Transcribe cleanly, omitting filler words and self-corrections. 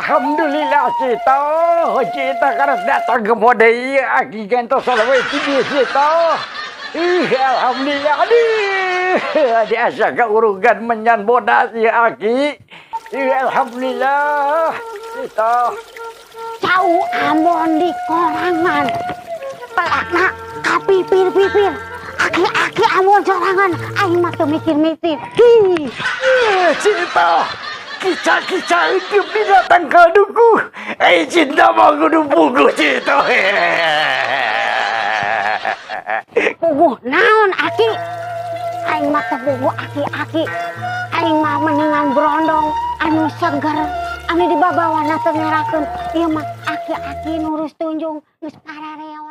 Alhamdulillah, Cita. Cita karena datang ke mode ieu aki gantos we ti dieu, Cita. Ih, alhamdulillah. Aduh, di asa kaurugan menyan bodas ieu aki. Ih, alhamdulillah. Cita. Cau Ambon di korangan. Pelakna kapipir-pipir. Aki-aki Ambon sorangan. Aing mah teu mikir-mikir. Hi. Ih, Cinta. Kica-kica hidup di datang ke duku. Eh, cinta mah kudu puguh, Cinta. Puguh naon, aki? Aing mah teu puguh aki-aki. Aing mah mendingan brondong anu seger. Anu dibabawana teu ngerakeun. Ieu mah aki-aki nurus tunjung geus parareot.